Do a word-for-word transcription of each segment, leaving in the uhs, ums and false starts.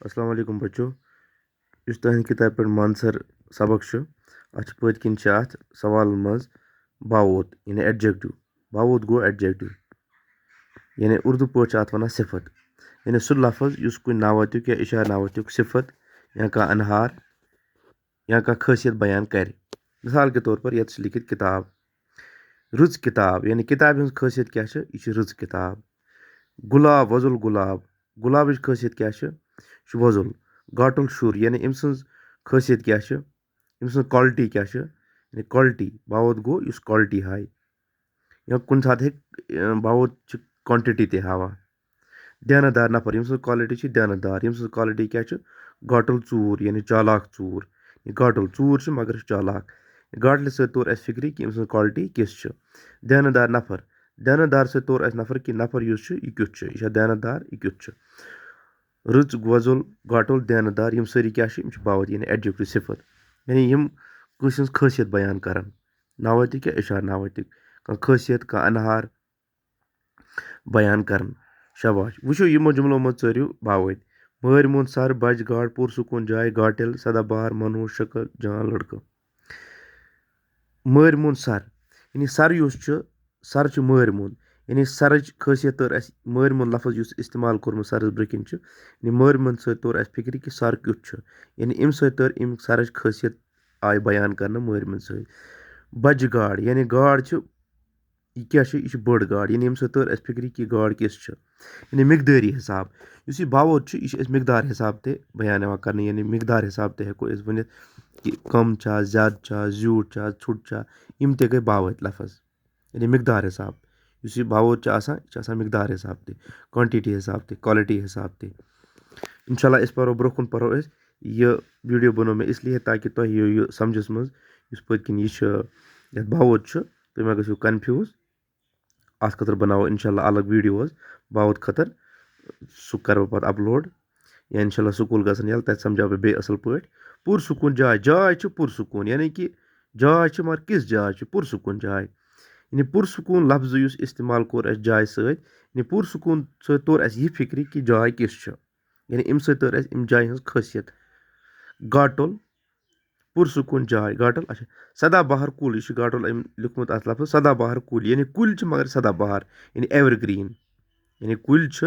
السلام علیکم بچو، یُس تُہنٛدِ کِتابہِ پٮ۪ٹھ مانسر سبق چھُ، اَتھ چھِ پٔتۍ کِنۍ چھِ اَتھ سوالَن منٛز باووت، یعنی adjective۔ باووت گوٚو adjective، یعنی اردو پٲٹھۍ چھِ اَتھ وَنان صفت، یعنی سُہ لفظ یُس کُنہِ ناوتیُک یا اِشارٕ ناوتیُک صفت یا کانٛہہ اَنہار یا کانٛہہ خٲصیت بیان کَرِ۔ مثال کے طور پر ییٚتہِ چھِ لیٚکھِتھ کِتاب، رٕژ کِتاب، یعنی کِتابہِ ہٕنٛز خٲصیت کیٛاہ چھِ؟ یہِ چھِ رٕژ کِتاب۔ گُلاب، وۄزُل گُلاب، گُلابٕچ خٲصیت کیٛاہ چھِ؟ یہِ چھُ وۄزُل۔ گاٹُل شُر، یعنی أمۍ سٕنٛز خٲصیت کیٛاہ چھِ؟ أمۍ سٕنٛز quality کیٛاہ چھِ؟ یعنی quality، باوت گوٚو یُس quality ہاوِ۔ یا کُنہِ ساتہٕ ہیٚکہِ، اَ، باوت چھِ quantity تہِ ہاوان۔ دیانت دار نفر، ییٚمہِ سٕنٛز quality چھِ دیانت دار، ییٚمہِ سٕنٛز quality کیٛاہ چھِ؟ گاٹُل ژوٗر، یعنی چالاک ژوٗر۔ یہِ گاٹُل ژوٗر چھُ، مگر چھُ چالاک۔ گاٹلہِ سۭتۍ توٚر اَسہِ فِکرِ کہِ أمۍ سٕنٛز quality کِژھ چھِ۔ دیانت دار نفر، دیانت دار سۭتۍ توٚر اَسہِ نفر کہِ نفر یُس چھُ، یہِ کیُتھ چھُ، یہِ چھا دیانت دار، یہِ کیُتھ چھُ۔ رٕژ، وۄزُل، گاٹُل، دیانت دار، یِم سٲری کیٛاہ چھِ؟ یِم چھِ باوت، یعنی adjective صفت۔ یعنی یِم کٲنٛسہِ ہٕنٛز خٲصیت بیان کران۔ ناوتیُک یا اِشارٕ ناوتیُک۔ کانٛہہ خٲصیت، کانٛہہ اَنہار بیان کران۔ شاباش۔ وٕچھِو، یِمو جملو منٛز ژٲرِو باوٲتۍ۔ مٲرۍ موٚنٛد، سر، بجہِ گاڈ، پُرسکوٗن جاے، گاٹِل، سدا بہار، منحوس، شکل، جان، لڑکہٕ۔ مٲرۍ موٚنٛد سر، یعنی سر یُس چھُ، سر چھُ مٲرۍ موٚنٛد۔ یعنی سرٕچ خٲصیت تٔر اَسہِ، مٲرۍ موٚنٛد لفظ یُس استعمال کوٚرمُت سرس برٛونٛہہ کِنۍ چھُ، یعنی مٲرۍ موٚنٛد سۭتۍ توٚر اَسہِ فِکرِ کہِ سر کیُتھ چھُ۔ یعنی اَمہِ سۭتۍ تٔر اَمہِ سرٕچ خٲصیت آیہِ بیان کرنہٕ مٲرۍ موٚنٛد سۭتۍ۔ بجہِ گاڈ، یعنی گاڈ چھِ، یہِ کیٛاہ چھِ؟ یہِ چھِ بٔڑ گاڈ، یعنی اَمہِ سۭتۍ تٔر اَسہِ فِکرِ کہِ یہِ گاڈ کِژھ چھِ۔ یعنی مقدٲری حساب، یُس یہِ باوت چھُ، یہِ چھُ اَسہِ مقدار حساب تہِ بیان یِوان کرنہٕ، یعنی مقدار حساب تہِ ہٮ۪کو أسۍ ؤنِتھ کہِ کم چھا، زیادٕ چھا، زیوٗٹھ چھا، ژھوٚٹ چھا، یِم تہِ گٔے باوت لفظ۔ یعنی مقدار حساب، یُس یہِ باوت چھُ آسان، یہِ چھُ آسان مقدار حساب تہِ، quantity حساب تہِ، quality حساب تہِ۔ انشاءاللہ أسۍ پرو برٛونٛہہ کُن، پرو أسۍ۔ یہِ video بنوو مےٚ اس لیے تاکہِ تۄہہِ یِیو یہِ سمجھس منٛز، یُس پٔتۍ کِنۍ یہِ چھُ، یَتھ باوت چھُ، تُہۍ ما گٔژھِو confuse۔ اَتھ خٲطرٕ بناوو انشاءاللہ الگ video حظ باوت خٲطرٕ، سُہ کرٕ بہٕ پتہٕ upload۔ یا انشاءاللہ سکوٗل گژھن ییٚلہِ، تَتہِ سمجھاو بہٕ بیٚیہِ اصل پٲٹھۍ۔ پُرسکوٗن جاے، جاے چھِ پُرسکوٗن، یعنی کہِ جاے چھِ، مگر کِژھ جاے چھِ؟ پُرسکوٗن جاے۔ یعنی پُرسکوٗن لفظ یُس استعمال کوٚر اَسہِ جایہِ سۭتۍ، یعنی پُرسکوٗن سۭتۍ توٚر اَسہِ یہِ فِکرِ کہِ جاے کِژھ چھِ۔ یعنی اَمہِ سۭتۍ تٔر اَسہِ اَمہِ جایہِ ہٕنٛز خٲصیت۔ گاٹُل، پُرسکوٗن جاے، گاٹُل، اچھا، سدا بہار کُل، یہِ چھُ گاٹُل أمۍ لیوٗکھمُت اَتھ لفظ، سدا بہار کُل، یعنی کُلۍ چھِ مگر سدا بہار، یعنی evergreen، یعنی کُلۍ چھِ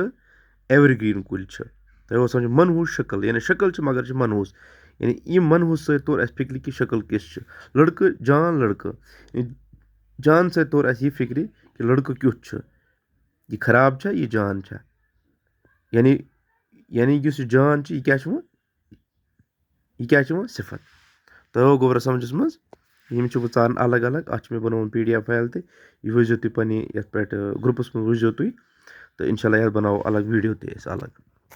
evergreen کُلۍ چھِ۔ تۄہہِ اوس سمجھ منحوس شکل، یعنی شکل چھِ مگر چھِ منحوس، یعنی یہِ منحوس سۭتۍ توٚر اَسہِ فِکرِ کہِ شکل کِژھ چھِ۔ لڑکہٕ، جان لڑکہٕ، یعنی جان سۭتۍ توٚر اَسہِ یہِ فِکرِ کہِ لڑکہٕ کیُتھ چھُ، یہِ خراب چھا، یہِ جان چھا؟ یعنی، یعنی یُس یہِ جان چھِ، یہِ کیٛاہ چھِ وۄنۍ؟ یہِ کیٛاہ چھِ وۄنۍ؟ صفت۔ تۄہہِ آو گوٚبرا سمجھس منٛز؟ یِم چھِ وۄنۍ ژاران الگ الگ، اَتھ چھُ مےٚ بنوومُت PDF file تہِ، یہِ وٕچھزیو تُہۍ پننہِ یَتھ پٮ۪ٹھ، اَ، groupس منٛز وٕچھزیو تُہۍ، تہٕ انشاءاللہ یَتھ بناوو الگ video تہِ أسۍ الگ۔